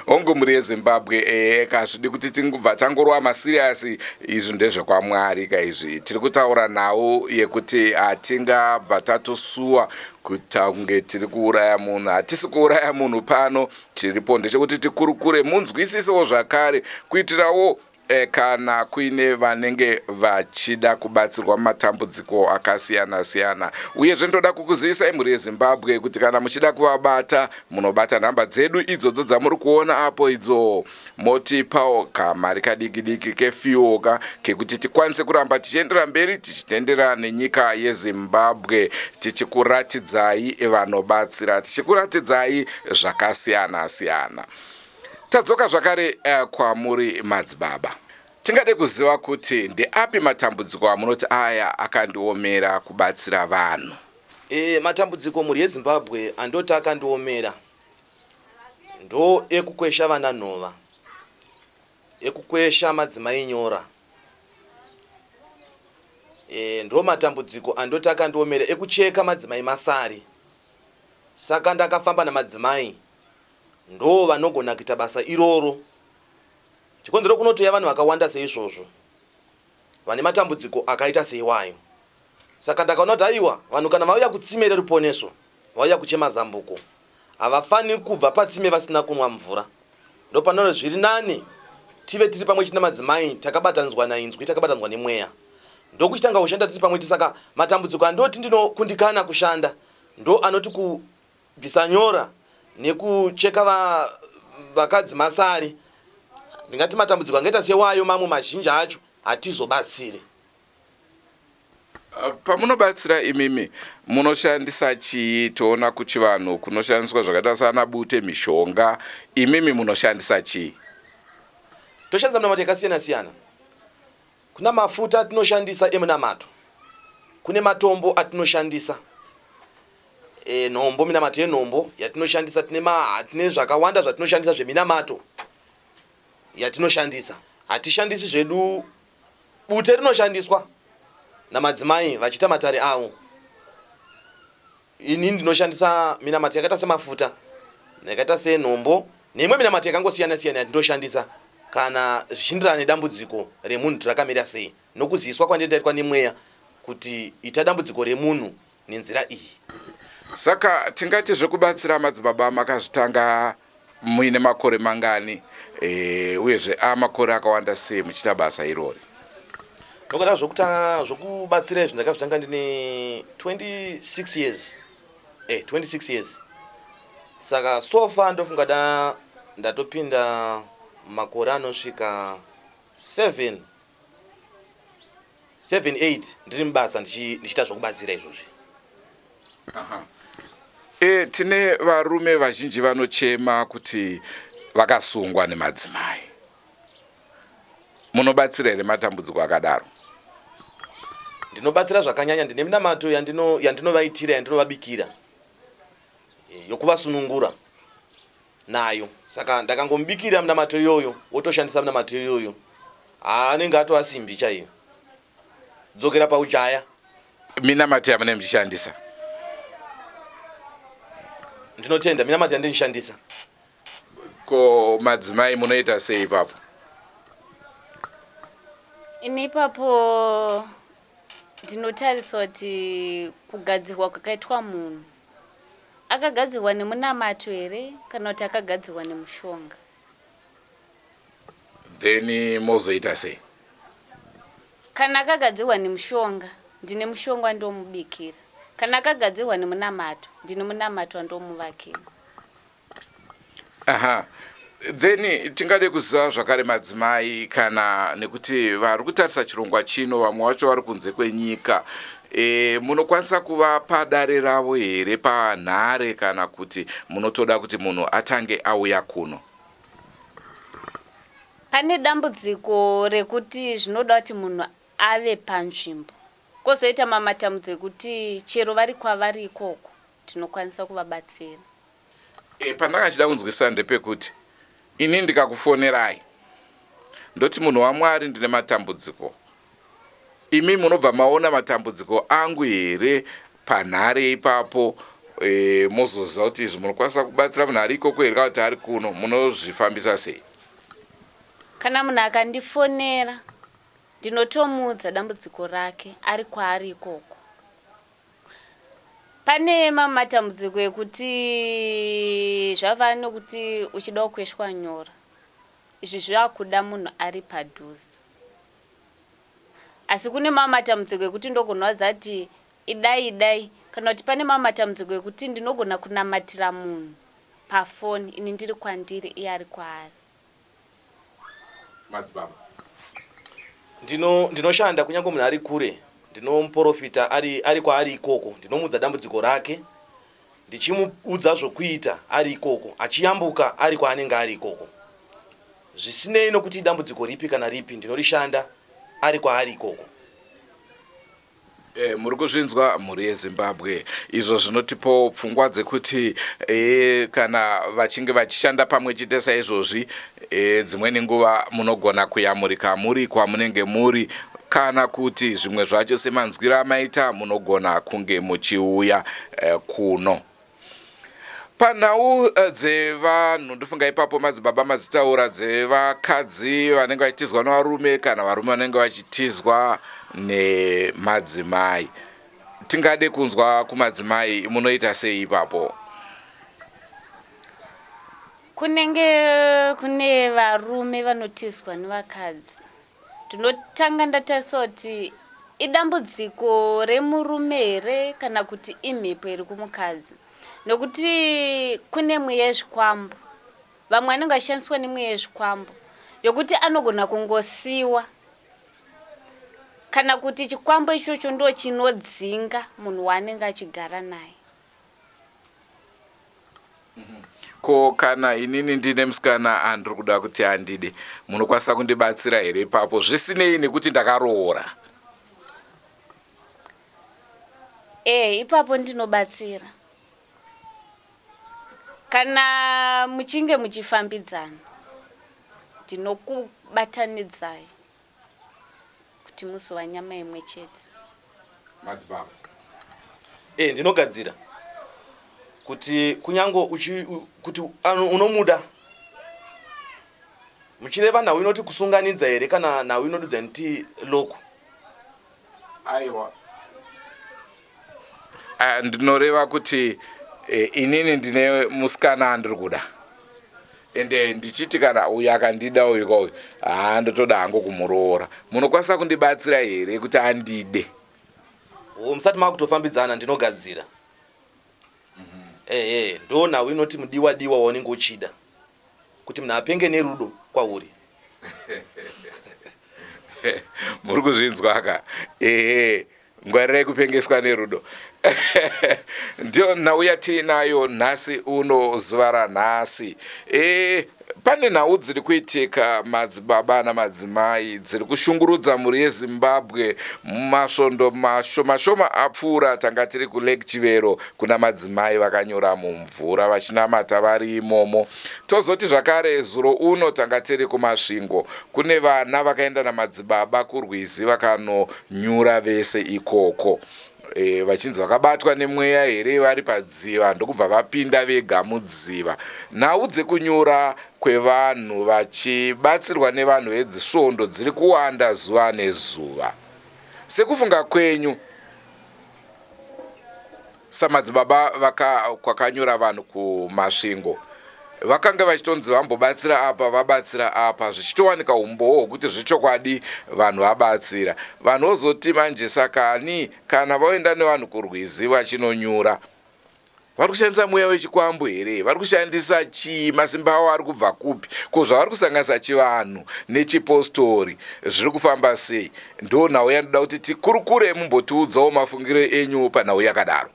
Hongu mhuri yeZimbabwe, eka hazvidi kuti tingobva tangorova masiriyasi. Izvi ndezvekwamwari ka izvi. Tiri kutaura nhau yekuti hatingabva tatosuwa kuita kunge tiri kuuraya munhu. Hatisi kuuraya munhu pano. Chiripo ndechekuti tikurukure munzwisisewo zvakare, kuitirawo kana kuine vanenge vachida kubatsirwa mumatambudziko akasiyana siyana. Uyezve ndoda kukuzivisai mhuri yeZimbabwe kuti kana muchida kuvabata munobata nhamba dzedu idzodzo dzamuri kuona apo idzo, motipawo kamari kadiki diki kefiwoka kekuti tikwanise kuramba tichiendera mberi tichitendera nenyika yeZimbabwe, tichikuratidzai vanobatsira, tichikuratidzai zvakasiyana siyana. Tadzoka zvakare kwamuri madzibaba. Tingade kuziva kuti ndeapi matambudziko amunoti aya akandiomera kubatsira vanhu? Matambudziko mhuri yeZimbabwe andoti akandiomera ndo ekukwesha vana nhova, ekukwesha madzimai nyora. Ndo matambudziko andoti akandiomera, ekucheka madzimai masari. Saka ndakafamba namadzimai ndo vanogona kuita basa iroro. Chikonzero kunotouya vanhu vakawanda seizvozvo vane matambudziko akaita seiwayo. Saka ndakaona kuti aiwa, vanhu kana vauya kutsime reruponeso, vauya kuchema zambuko, havafaniri kubva patsime vasina kunwa mvura. Ndopanoona zviri nani tive tiri pamwe chete namadzimai takabatanidzwa nainzwi, takabatanidzwa nemweya. Ndokuchitanga kushanda tiri pamwe chete. Saka matambudziko andoti ndinokundikana kushanda ndo anoti kubvisa nyora nekucheka vakadzi masari. Ndingati matambudziko angaita sewayo mamwe mazhinji acho hatizobatsiri. Pamunobatsira imimi munoshandisa chii? Toona kuchivanhu kunoshandiswa zvakaita sana bute, mishonga. Imimi munoshandisa chii? Toshandisa minamato yakasiyana siyana. Kuna mafuta atinoshandisa emunamato, kune matombo atinoshandisa, nhombo, minamato yenhombo yatinoshandisa. Tine zvakawanda zvatinoshandisa zveminamato yatinoshandisa. Hatishandisi zvedu bute rinoshandiswa namadzimai vachiita matare avo. Ini ndinoshandisa minamato yakaita semafuta, yakaita senhombo neimwe minamato yakangosiyana siyana yatindoshandisa kana zvichindirana nedambudziko remunhu kuti rakamira sei, nokuziviswa kwandinenge ndaitwa nemweya kuti ita dambudziko remunhu nenzira iyi. Saka tingati zvekubatsira madzibaba makazvitanga muine makore mangani, uyezve amakore akawanda sei muchiita basa irori? Ndokuda zvokubatsira izvi ndakazvitanga ndine 26 years. 26 years. Saka so far ndofunga ndatopinda makore anosvika 7, 7, 8 ndiri mubasa ndichiita zvokubatsira izvozvi. E, tine varume vazhinji vanochema kuti vakasungwa nemadzimai. Munobatsira here matambudziko akadaro? Ndinobatsira zvakanyanya. Ndine minamato yandinovaitira, yandinovabikira yokuvasunungura nayo. Saka ndakangomubikira minamato iyoyo, wotoshandisa minamato iyoyo, anenge atova simbi chaiyo, dzokera paujaya. Minamato yamunenge muchishandisa? Ndinotenda. Minamato yandinoshandisa. Ko madzimai, munoita sei ipapo? Ini ipapo ndinotarisa kuti kugadzirwa kwakaitwa munhu, akagadzirwa nemunamato here kana kuti akagadzirwa nemushonga. Then mozoita sei? Kana akagadzirwa nemushonga, ndine mushonga wandomubikira. Kana akagadzirwa nemunamato, ndine munamato wandomuvakira. Aha, then tingade kuziva zvakare, madzimai, kana nekuti vari kutarisa chirongwa chino vamwe vacho vari kunze kwenyika, munokwanisa kuvapa dare ravo here panhare, kana kuti munotoda kuti munhu atange auya kuno? Pane dambudziko rekuti zvinoda kuti munhu ave panzvimbo, kwozoita mamwe matambudziko ekuti chero vari kwavari ikoko tinokwanisa kuvabatsira. Pandanga chida kunzwisisa ndepekuti ini ndikakufonerai ndoti, "Munhu waMwari, ndine matambudziko," imi munobva maona matambudziko angu here panhare ipapo, mozoziva kuti izvi munokwanisa kubatsira munhu ari ikoko here kana kuti ari kuno? Munozvifambisa sei? Kana munhu akandifonera, ndinotomuudza dambudziko rake ari kwaari ikoko. Pane mamwe matambudziko ekuti zvava nekuti uchida kukweshwa nyora, izvi zvakuda munhu ari padhuze, asi kune mamwe matambudziko ekuti ndogona kuudza kuti idai idai, kana kuti pane mamwe matambudziko ekuti ndinogona kunamatira munhu pafoni, ini ndiri kwandiri, iye ari kwaari. Madzibaba? Ndinoshanda kunyange munhu ari kure. Ndinomuprofita ari kwaari ikoko, ndinomuudza dambudziko rake, ndichimuudza zvokuita ari ikoko, achiyambuka ari kwaanenge ari ikoko. Zvisinei nokuti idambudziko ripi kana ripi, ndinorishanda ari kwaari ikoko. Muri kuzvinzwa, mhuri yeZimbabwe, izvo zvinotipawo pfungwa dzekuti kana vachinge vachishanda pamwe chete saizvozvi, dzimweni nguva munogona kuyamurika muri kwamunenge muri, kana kuti zvimwe zvacho semanzwiro amaita munogona kunge muchiuya kuno. Panhau dzevanhu, ndofunga ipapo madzibaba madzitaura, dzevakadzi vanenge vachitizwa nevarume kana varume vanenge vachitizwa nemadzimai, tingade kunzwa kumadzimai, munoita sei ipapo? Kunenge kune varume vanotizwa nevakadzi, ndinotanga ndatarisa kuti idambudziko remurume here kana kuti imhepo iri kumukadzi, nokuti kune mweya yezvikwambo. Vamwe vanenge vachishandiswa nemweya yezvikwambo yokuti anogona kungosiwa, kana kuti chikwambo ichocho ndo chinodzinga munhu waanenge achigara naye. Ko kana inini ndine musikana andiri kuda kuti andide, munokwanisa kundibatsira here ipapo, zvisinei nekuti ndakaroora? Ipapo ndinobatsira kana muchinge muchifambidzana. Ndinokubatanidzai kuti muzova nyama imwe chete. Madzibaba? Ndinogadzira kuti kunyange kuti unomuda, muchireva nhau inoti kusunganidza here kana nhau inodudza inoti lock? Aiwa, ndinoreva kuti inini ndine musikana andiri kuda, ende ndichiti kana uyu akandida, uyu kauyu, haa, ndotoda hangu kumuroora. Munokwanisa kundibatsira here kuti andide? O, musati makutofambidzana ndinogadzira. Ehe, ndo nhau inoti mudiwa diwa waunenge uchida kuti munhu apenge nerudo kwauri. Muri kuzvinzwa ka? Ehe, ngwarirai kupengeswa nerudo. Ndiyo nhau yatiinayo nhasi uno, zuva ranhasi. E, pane nhau dziri kuitika, madzibaba namadzimai, dziri kushungurudza mhuri yeZimbabwe. Mumasvondo mashoma shoma apfuura tanga tiri kuLake Chivero kuna madzimai vakanyura mumvura vachinamata vari imomo. Tozoti zvakare zuro uno tanga tiri kuMasvingo kune vana vakaenda namadzibaba kurwizi vakanonyura vese ikoko. E, vachinzi vakabatwa nemweya here vari padziva ndokubva vapinda vega mudziva. Nhau dzekunyura kwevanhu vachibatsirwa nevanhu vedzisvondo dziri kuwanda zuva nezuva. Sekufunga kwenyu samadzibaba vaka kwakanyura vanhu kuMasvingo, vakanga vachitonzi vambobatsira apa, vabatsira apa, zvichitowanika umbowo hwekuti zvechokwadi vanhu vabatsira. Vanhu vozoti manje sakani kana vaoenda nevanhu kurwizi vachinonyura, vari kushandisa mweya wechikwambo here? Vari kushandisa chii? Masimba avo ari kubva kupi? Ko zvavari kusanganisa chivanhu nechipostori zviri kufamba sei? Ndo nhau yandoda kuti tikurukure, mumbotiudzawo mafungiro enyu panhau yakadaro.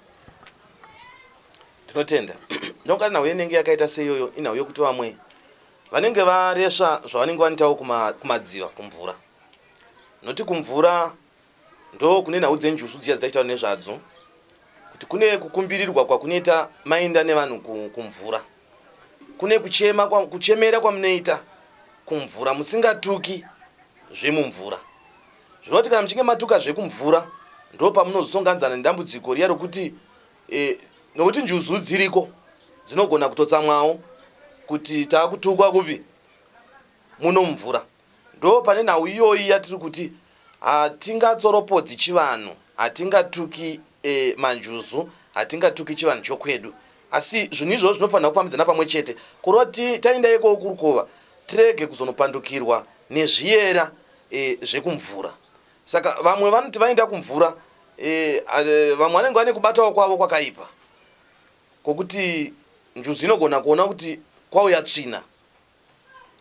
Ndinotenda. Ndinongati nhau inenge yakaita seiyoyo inhau yokuti vamwe vanenge varesva zvavanenge vanoitawo kumadziva, kumvura. Noti kumvura ndo kune nhau dzenjuzu dziya dzatachitaura nezvadzo, kuti kune kukumbirirwa kwakunoita mainda nevanhu kumvura, kune kuchema kuchemera kwamunoita kumvura musingatuki zvemumvura. Zvinoti kana muchinge matuka zvekumvura ndo pamunozosonganzana nedambudziko riya rokuti e, nokuti njuzu dziriko dzinogona kutotsamwawo kuti taakutukwa kupi muno mumvura. Ndo pane nhau iyoyi yatiri kuti hatingatsoropodzi chivanhu, hatingatuki e, manjuzu, hatingatuki chivanhu chokwedu, asi zvinhu izvozvo zvinofanira kufambidzana pamwe chete, kureva kuti taenda ikoko kurukova tirege kuzonopandukirwa nezviyera e, zvekumvura. Saka vamwe vanoti vaenda kumvura e, vamwe vanenge vane kubatawo kwavo kwakaipa kwokuti njuzu inogona kuona kuti kwauya tsvina.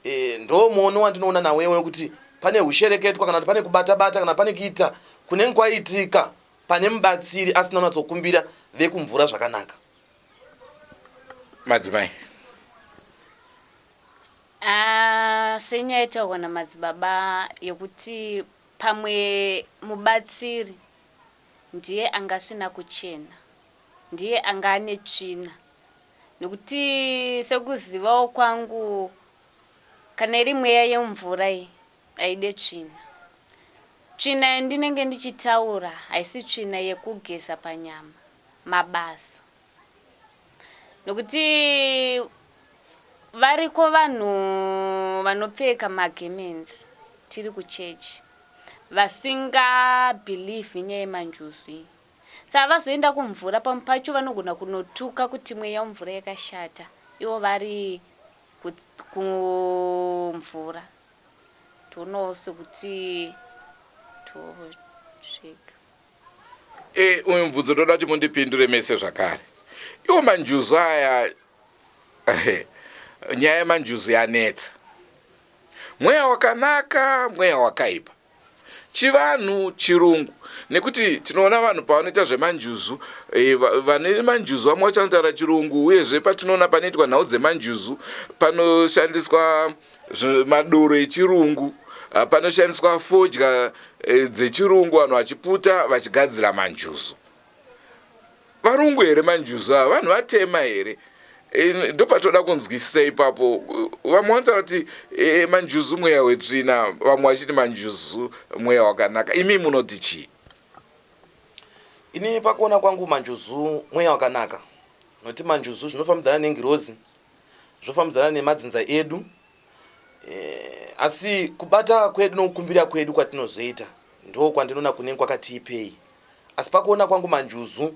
E, ndo muono wandinoona nawewe wekuti pane hushereketwa kana kuti pane kubata-bata kana pane kuita kunenge kwaitika pane mubatsiri asina kunatsokumbira vekumvura zvakanaka. Madzimai. Ah, senyaya itaurwa namadzibaba yekuti pamwe mubatsiri ndiye anga asina kuchena, ndiye anga ane tsvina, nekuti sekuzivawo kwangu kana iri mweya yemvura iyi haide tsvina. Tsvina yandinenge ndichitaura haisi tsvina yekugeza panyama, mabasa. Nekuti variko vanhu vanopfeka magemenzi tiri kuchechi vasingabhilivhi nyaya yemanjuzu iyi. Saka vazoenda kumvura pamwe pacho vanogona kunotuka kuti mweya wemvura yakashata ivo vari kumvura. Toonawo sekuti tosvika. E, uyu mubvunzo ndoda kuti mundipindure mese zvakare. Iwo manjuzu aya, nyaya yemanjuzu yanetsa. Mweya wakanaka, mweya wakaipa, chivanhu, chirungu, nekuti tinoona vanhu pavanoita zvemanjuzu e, vane manjuzu vamwe vacho vanotaura chirungu. Uyezve patinoona panoitwa nhau dzemanjuzu panoshandiswa madoro echirungu, panoshandiswa fodya e, dzechirungu, vanhu vachiputa vachigadzira manjuzu. Varungu here manjuzu ava? Vanhu vatema here? E, ndopatoda kunzwisisa ipapo. Vamwe vanotaura kuti e, manjuzu mweya wetsvina, vamwe vachiti manjuzu mweya wakanaka. Imi munoti chii? Ini pakuona kwangu manjuzu mweya wakanaka, nokuti manjuzu zvinofambidzana nengirozi, zvofambidzana nemadzinza edu e, asi kubata kwedu nokukumbira kwedu kwatinozoita ndo kwandinoona kunenge kwakatiipei. Asi pakuona kwangu manjuzu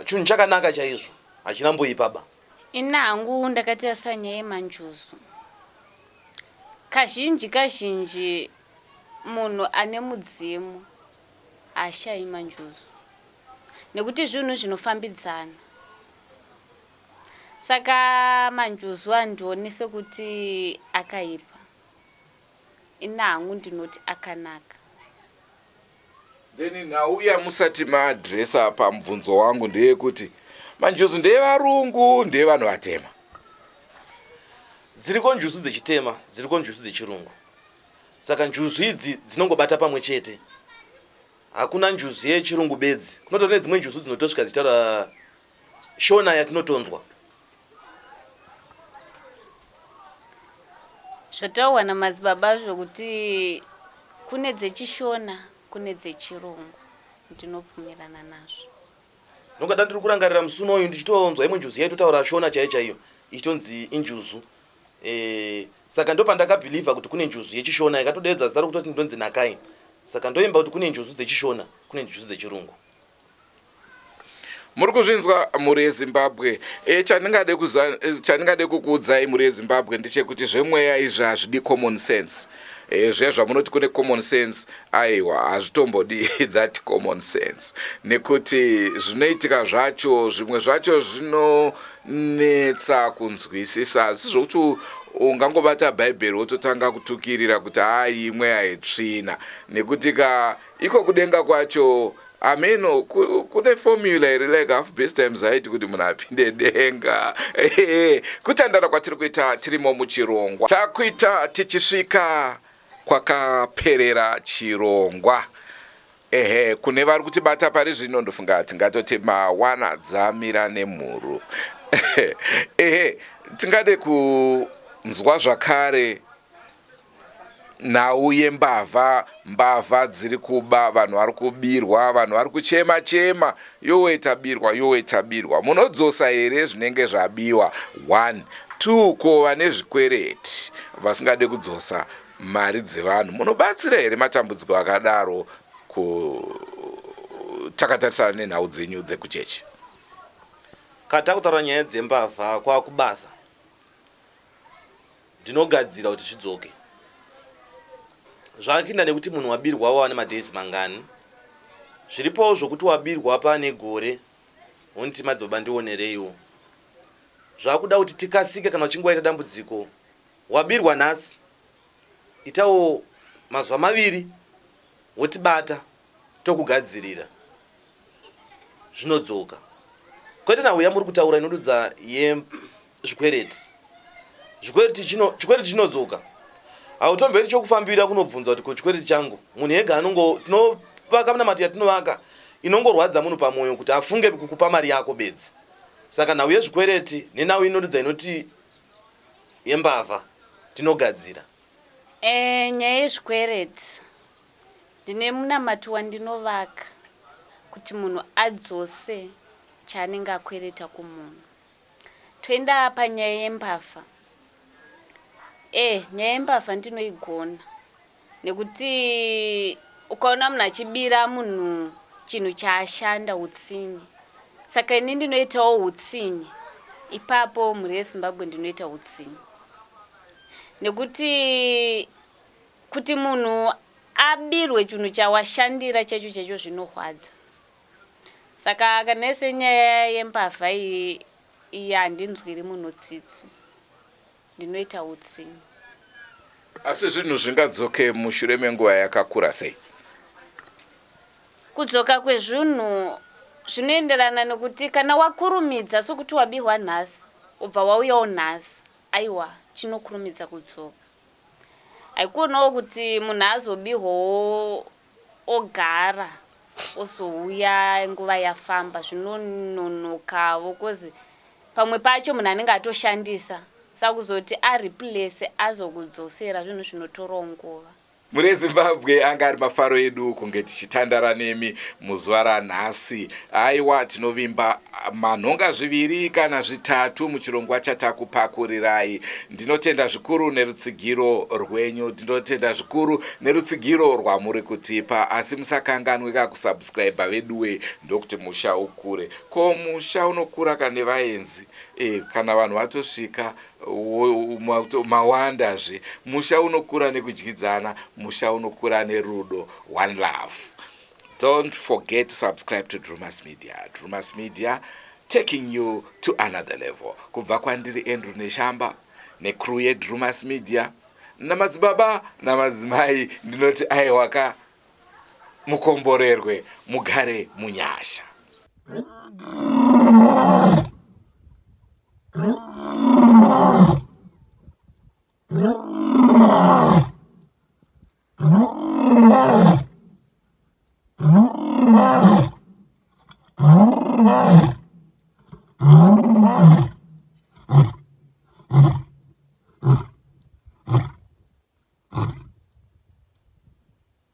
chinhu chakanaka chaizvo, hachina mboipa ba. Ini hangu ndakatarisa nyaya yemanjuzu. Kazhinji kazhinji munhu ane mudzimu haashayi manjuzu nekuti zvinhu zvinofambidzana. Saka manjuzu handioni sekuti akaipa. Ini hangu ndinoti akanaka. Then nhau yamusati maadresa pamubvunzo wangu ndeyekuti manjuzu ndeyevarungu, ndeyevanhu vatema? Dziriko njuzu dzechitema, dziriko njuzu dzechirungu. Saka njuzu idzi dzinongobata pamwe chete. Hakuna njuzu yechirungu bedzi, kunotori nedzimwe njuzu dzinotosvika dzichitaura Shona yatinotonzwa. Zvataurwa namadzibaba zvokuti kune dzechishona kune dzechirungu, ndinobvumirana nazvo. Ndongada ndiri kurangarira musi unoyu ndichitonzwa imwe njuzu yaitotaura Shona chaiyo chaiyo ichitonzi injuzu. E, saka ndopandakabhilivha kuti kune njuzu yechishona yakatodeedza zita rokutoti ndonzi Nakai. Saka ndoimba kuti kune njuzu dzechishona, kune njuzu dzechirungu. Muri kuzvinzwa mhuri yeZimbabwe. E, chandingade chandingade kukuudzai mhuri yeZimbabwe ndechekuti zvemweya izvi hazvidi common sense. E, zviya zvamunoti kune common sense, aiwa, hazvitombodi that common sense, nekuti zvinoitika zvacho zvimwe zvacho zvinonetsa kunzwisisa. Asi zvokuti ungangobata Bhaibheri wototanga kutukirira kuti hai, mweya yetsvina, nekuti ka iko kudenga kwacho ameno kune formula iri like half best times haiti kuti munhu apinde denga. Kutandara kwatiri kuita tirimo muchirongwa, takuita tichisvika kwakaperera chirongwa. Ehe, kune vari kutibata pari zvino, ndofunga tingatoti mawana dzamira nemhuru. Ehe, tingade kunzwa zvakare nhau yembavha. Mbavha dziri kuba vanhu, vari kubirwa vanhu, vari kuchema chema, yowe tabirwa, yowe tabirwa. Munodzosa here zvinenge zvabiwa? One, two, ko vane zvikwereti vasingade kudzosa mari dzevanhu, munobatsira here matambudziko akadaro, takatarisana nenhau dzenyu dzekuchechi? Kana takutaura nyaya dzembavha kwakubasa, ndinogadzira kuti zvidzoke. Zvakakinda nekuti munhu wabirwa wava nemadays mangani. Zviripowo zvokuti wabirwa paane gore, woniti madzibaba ndionereiwo. Zvakuda kuti tikasike kana uchinge waita dambudziko. Wabirwa nhasi, itawo mazuva maviri wotibata, tokugadzirira, zvinodzoka. Kwete nhau yamuri kutaura inodudza yezvikwereti. Zvikwereti chino, chikwereti chinodzoka. Hautomberi chokufambira kunobvunza kuti ko chikwereti changu. Munhu ega anongo, tinovaka minamato yatinovaka inongorwadza munhu pamwoyo kuti afunge kukupa mari yako bedzi. Saka nhau yezvikwereti nenhau inodudza inoti yembavha tinogadzira. E, nyaya yezvikwereti, ndine munamato wandinovaka kuti munhu adzose chaanenge akwereta kumunhu. Toenda panyaya yembavha. E, nyaya yembavha ndinoigona, nekuti ukaona munhu achibira munhu chinhu chaashanda, utsinye. Saka ini ndinoitawo utsinye ipapo, mhuri yeZimbabwe. Ndinoita utsinye nekuti kuti munhu abirwe chinhu chawashandira chaicho chaicho zvinorwadza. Saka kana senyaya yembavha iyi iyi, handinzwiri munhu tsitsi, ndinoita utsinye. Asi zvinhu zvingadzoke mushure menguva yakakura sei? Kudzoka kwezvinhu zvinoenderana nekuti kana wakurumidza, sokuti wabirwa nhasi, ubva wauyawo nhasi, aiwa, chinokurumidza kudzoka. Haikuonawo kuti munhu azobirwawo ogara ozouya nguva yafamba, zvinononokavo, cause pamwe pacho munhu anenge atoshandisa. Saka kuzoti areplace, azokudzosera, zvinhu zvinotorawo nguva. Mhuri yeZimbabwe, anga ari mafaro edu kunge tichitandara nemi muzuva ranhasi. Aiwa, tinovimba manhonga zviviri kana zvitatu muchirongwa chatakupakurirai. Ndinotenda zvikuru nerutsigiro rwenyu, ndinotenda zvikuru nerutsigiro rwamuri kutipa. Asi musakanganwe kakusubscribe veduwe, ndokuti musha ukure. Ko musha unokura kane vaenzi e, kana vanhu vatosvika mawandazve. Musha unokura nekudyidzana, musha unokura nerudo. One love. Don't forget to subscribe to Drumas Media. Drumas Media, taking you to another level. Kubva kwandiri Andrew Neshamba necrew yeDrumas Media, namadzibaba namadzimai, ndinoti aiwaka. Mukomborerwe, mugare munyasha.